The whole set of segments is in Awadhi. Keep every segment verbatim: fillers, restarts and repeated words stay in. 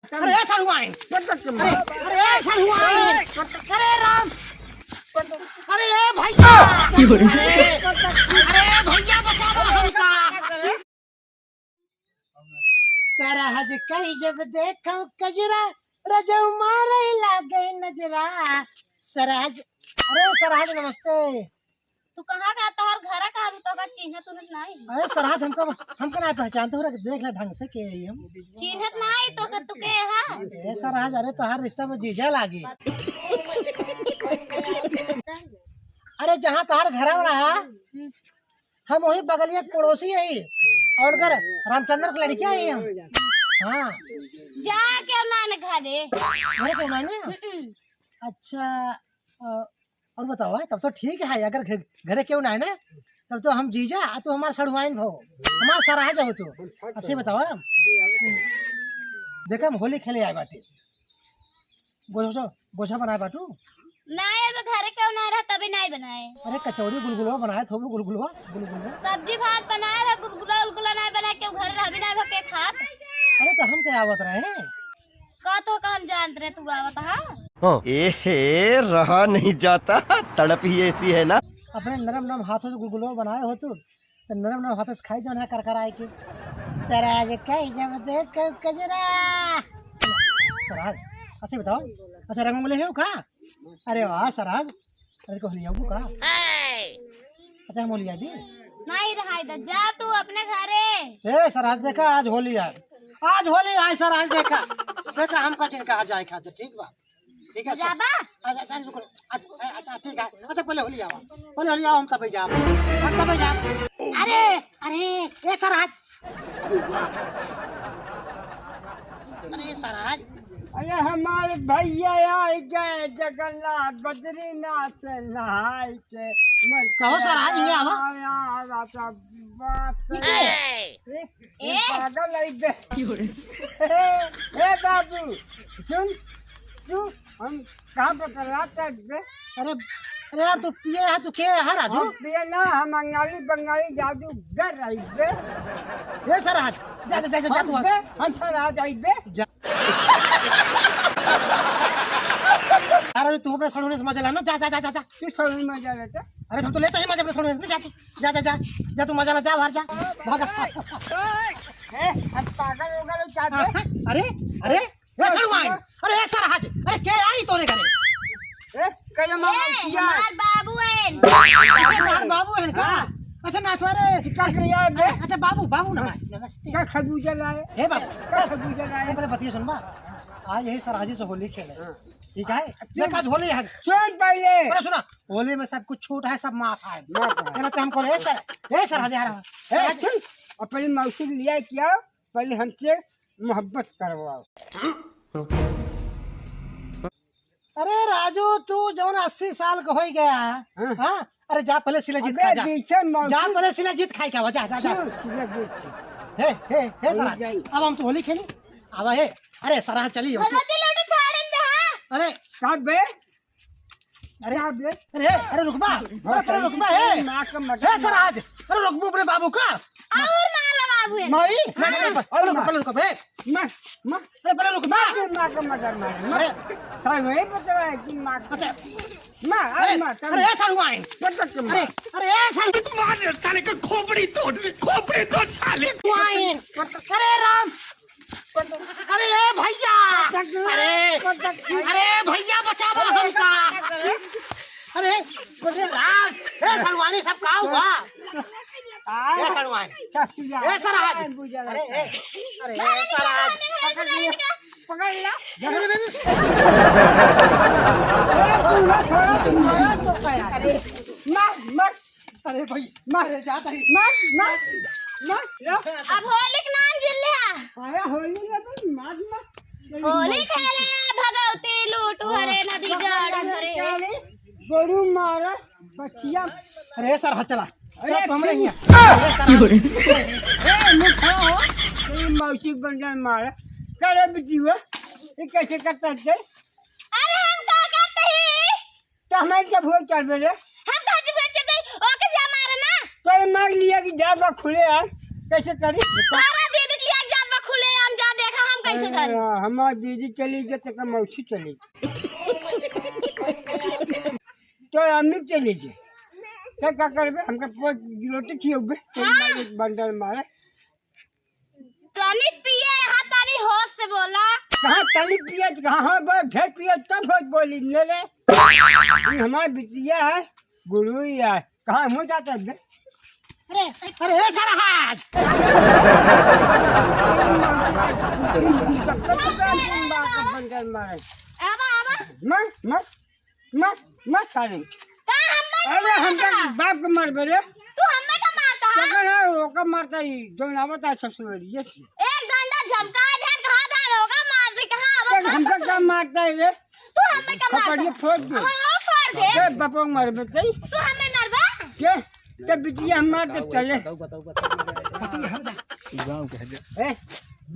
अरे ए सड़ुआइन। अरे, अरे ए सड़ुआइन। अरे राम। अरे ए भैया। अरे, अरे भैया बचावा हमका। सरहज कही जब देखो कजरा, रजऊ मारे लागे नजरा। सरहज, अरे सरहज नमस्ते। तू कहाँ का, तोहर घरा कहाँ, तू तो का चिन्हत उन्हत नाई। अरे सरहज हमका, हमका ना पहचानते हो रे, देख ले ढंग से के हई हम। चिन्हत नाई तो के, तू के हा? ए सरहज, अरे तोहार रिश्ता में जीजा लागी। अरे जहाँ तोहार घरा रहा, हम वही बगलिया के पड़ोसी हई, और घर रामचंद्र के लड़किया हई हम। हाँ। जा के ना न घरे। घरे के ना न? हम्म। अच्छा, अ, और बतावा, तब तो ठीक है, अगर घ-, घरे केहू ना है ना, तब तो हम जीजा, आ तू हमार सड़ुआइन भो, हमार सरहज हो तू। अच्छा बतावा, देखा हम होली खेले आए बाटे, गोसा, गोसा बनाए बाटू? नाई, अब घरे केहू ना रहा, तभी नाई बनाए। अरे कचौड़ी गुलगुलवा बनाए, थोबू गुलगुलवा, गुलगुलवा। सब्जी भात बनाए रहे, गुलगुला उलगुला नाई बनाए, केहू घरे रहबी नाई, भके खात। अरे तो हम तो आवत रहे। का तो का हम जानत रहे तू आवत हा? हाँ। ए हे, रहा नहीं जाता, तड़प ही ऐसी है ना। अपने नरम नरम हाथों से गुलगुलवा बनाए हो तू, तो नरम नरम हाथों से खाई जाओ ना, करकर आए के। सरहज कही जब देखो कजरा। सरहज, अच्छा बतावा, अच्छा रंग मिले हो का? अरे वाह सरहज, अरे को होली आऊ का? अच्छा हम होली आ जी। नाई रहाई दा, जा तू अपने घरे। ए सरहज देखा, आज होली है, आज होली है सरहज देखा, देखा हमका जिनका आ जाए खातिर, ठीक बा? ठीक है, अच्छा। जाबा? अच्छा, अच्छा, रुको। अच्छा, अच्छा, ठीक है। अच्छा, पहले होली आवा। पहले होली आवा, हम तबे जाब। हम तबे जाब। अरे, अरे, ए सरहज। अरे सरहज। अरे हमारे भैया आ गए जगन्नाथ बद्रीनाथ से नहाई के। कहो सरहज, इन्हें आवा। आया, आया, सब बात ए! ए! ए! पागल है बे। ए, ए बाबू, सुन, तू हम कहाँ बतलाता है बे? अरे, अरे यार, तू पिए है, तू के है राजू? हम पिए ना, हम अंगाली बंगाली जादूगर है बे। ए सरहज, जा, जा, जा, जा, जा, तू हम बे, हम सरहज आई बे। जा। अरे, तू अपने सड़ुआइन से मजा ला ना, जा, जा, जा, जा, जा। तू सड़ुआइन मजा लेता? अरे, हम तो लेते ही मजा अपने सड़ुआइन से, जा, जा, जा, जा, जा, तू मजा ला, जा बाहर जा, भागा। ए, हम पागल हो गए क्या बे? हाँ, हाँ, अरे, अरे, ए सड़ुआइन, अरे, ए सरहज, अरे, के आई तोरे घरे? ए, कहे ए, मौसिया। हमार बाबू हैं। अच्छा, तोहार बाबू हैं का? हाँ। अच्छा, नाचवा रे। का करिया बे? अच्छा, बाबू, बाबू ना, नमस्ते। का खरबूजा लाए? हे बाबू। का खरबूजा लाए? ए, पहले बतिया सुनबा। आज यही सरहजी से होली खेले। हाँ। ठीक है? अच्छा। देख, आज होली है। सुन पहले। अरे सुना, होली में सब कुछ छूट है, सब माफ है। माफ है। तेरा तो हमको, ए सर, ए सरहज आ रहा है। ए, अच्छा, अपनी मौसी लिया क्या? पहले हमसे मोहब्बत करवाओ। अरे राजू, तू जौन अस्सी साल का होई गया है, हाँ। हाँ? अरे जा पहले शिलाजीत अबे खा जा। जैसे मौसी जा पहले शिलाजीत खाई के आवा, जा, जा, जा। क्यों शिलाजीत? हे, हे, हे हो सरहज, जाई। अब हम तो होली खेली। आवा हे, अरे सरहज चली हो। भगवती लड्डू छाड़न दे, हाँ। अरे का बे? अरे, का बे? अरे, अरे रुकबा, अरे पहले रुकबा, हे। माँ का मटन हे सरहज, अरे रुकबू अपने बाबू का। और मारा बाबू है। मारी? ना, ना, ना, हाँ। पहले रुक, पहले रुक, हे। माँ, माँ। अरे पहले रुकबा। अरे माँ का मटन मारे, माँ। अरे। साहब, वही बता रहा है कि माँ का अच्छा। माँ, अरे अरे, माँ, अरे, ए सड़ुआइन। पटक के मार। अरे, अरे, ए सड़ुआइन। मार साले का खोपड़ी तोड़, खोपड़ी तोड़ साले। सड़ुआइन। अरे राम। अरे ए भैया। पटक के मार। अरे, पटक के मार। अरे भैया बचावा हमका। अरे, अरे राम। ए सड़ुआइन सब का हुआ? ए सड़ुआइन। ए सरहज। अरे, ए, अरे, ए सरहज। पकड़ लिया। पकड़ लिया। अरे, अरे, अरे। अरे, मार, मार। अरे भाई, मार, अरे, जाता ही। मार, मार, मार। अब होली के नाम जिन लिहा। अरे, होली के नाम, मार, मार। होली खेले भगवती लूटू हरे नदी जाड़ू हरे। गोरू मारा बचिया। अरे सर, हाँ चला। अरे चला, तू हमरे ठीक। यहाँ। अरे सर, हाँ। ए, मुखा हो। तेरी मौसी बंडल मारा। करे बिटिया, ये कैसे करता है? अरे हम का करते ही? तो हमें जब हो चल बेले। हम का जब हो चल दे, ओके जा मारे ना। तो ये मार लिया कि जा बा खुले यार। कैसे करी? तारा दे दे लिया जा बा खुले, हम जा देखा हम कैसे घर? अरे, हमार दीदी चली गई तो का मौसी चली गई। तो अम्मी चली गई। तो का करबे? हमका पोत रोटी खियौबे। तो हाँ। मारे बंडल मारे। तनी पिए, यहाँ तनी होश से बोला। कहाँ तनी पिए? कहाँ हो बे? ढेर पिए तब होश बोली ने रे। ये हमार बिटिया है, गुड़ुई है। कहाँ हो जाता है बे? अरे, अरे, ए सरहज! बंडल मारे। आवा, आवा। मर, मर। मत, मत सारे। का हम्मे का अरे, हम मारता? तो बाप के मारबे रे। तू हम्मे का मारता है? तो कौन है, ओका मारता ही, जौन आवता है ससुर, ये सी। एक डंडा झमका दे, कहाँ धान होगा, मार दे, कहाँ आवत देख, है हमका ससुर? का मारता है रे? तू हम्मे का मारता खपड़िया है? फोड़ दे। हाँ, फोड़ दे। के बापो के मारबे तई? तू हम्मे मारबा? के? ते बिटिया हम मार दे चले। बताओ, बताओ, बताओ। गाँव के है जे। ए,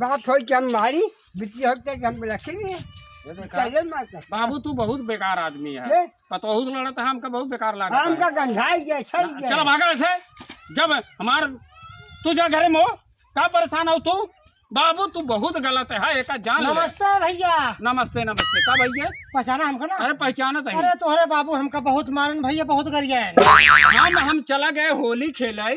बाप हो क्या मारी? बिटिया हो क्या हम रखेंगे? ये देखा। चले मारता। बाबू, तू बहुत बेकार आदमी है। ये? पतोहू से लड़त है, हमका बहुत बेकार लागत है। हमका गंधाई गया, सही ना, गया। चला भागा ऐसे। जब हमार, तू जा घरे में, का परेशान हो तू? बाबू, तू बहुत गलत है, एका जान ले। नमस्ते भैया। नमस्ते, नमस्ते। का भैया? पहचाना हमको ना? अरे, पहचानत है। अरे, तोहरे बाबू हमका बहुत मारन भैया, बहुत गरिया है। हम, हम चला गए होली खेलाई,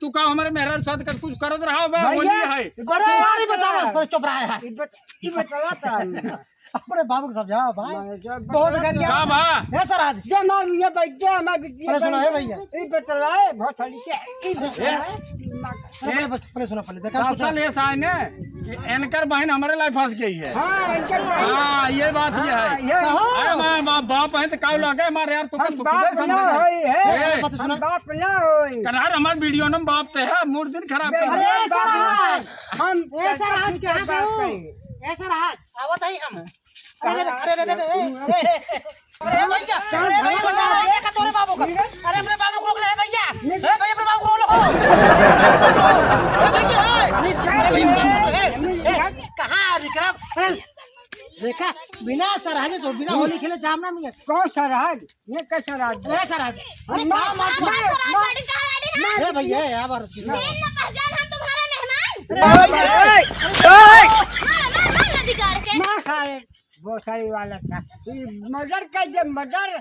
तू का हमरे मेहरा साथ का कुछ करत रहा बा? भैया, होली है। अरे, अरे, अरे, बताओ, अरे, चुप रहा है। ई बत-, ई बतला था। अपने बाबू को समझाओ भाई। मैं जब बहुत बतला गंदा। का बा? हे सरहज। ये मार, ये बैठ जा, हमारे बीच में अरे सुनो, हे बैठ जा। भैया। ई बतला है, बहुत सारी क्या? ई बतला है। अरे, पहले बस, पहले सुनो, पहले देखा रास्ता कुछ ले से आए ने कि एनकर बहन हमरे लाए फंस गई है। हाँ, एनकर बहन। हाँ, ये बात ये हाँ, है। ये कहो। अरे, मैं बाप, बाप है तो काऊ लगे हमारे यार, तू हम तो बाप खुदे ना समझे। होई है। ए। बात हम सुनो। बाप ना होई। कनार हमार वीडियो में बाप ते है, मूड दिन खराब कर अरे, रहा है। बाप ना। सरहज। हम ए, सरहज, कहाँ बात गए? करेंगे? ए, सरहज, आवत ही हम। अरे, अरे, अरे, अरे, अरे, ए, ए, ए, अरे, भैया, अरे, भैया, बचा, भैया, देखा तोरे बाबू को। अरे, अपने बाबू को रोक ले, भैया। ए, भैया, अपने बाबू को रोक लो। ए, भैया, ए। ए, भैया, ए, ए, कहाँ विक्रम? अरे, देखा, बिना सरहज तो बिना होली खेले जाम ना मिले। कौन सरहज? ये कैसा राज है? ए, सरहज। अरे, हम मार, मार, मार, मार, मार, मार। मार, मार। ए, भैया, ए, आवाज की। चीन ना पहचान, हम तुम्हारे मेहमान। अरे, ए, ए, ए, ए। मार, मार, मार, नदी काट के। मार सारे, भोसड़ी वाला था। ये मर्डर कर दे, मर्डर।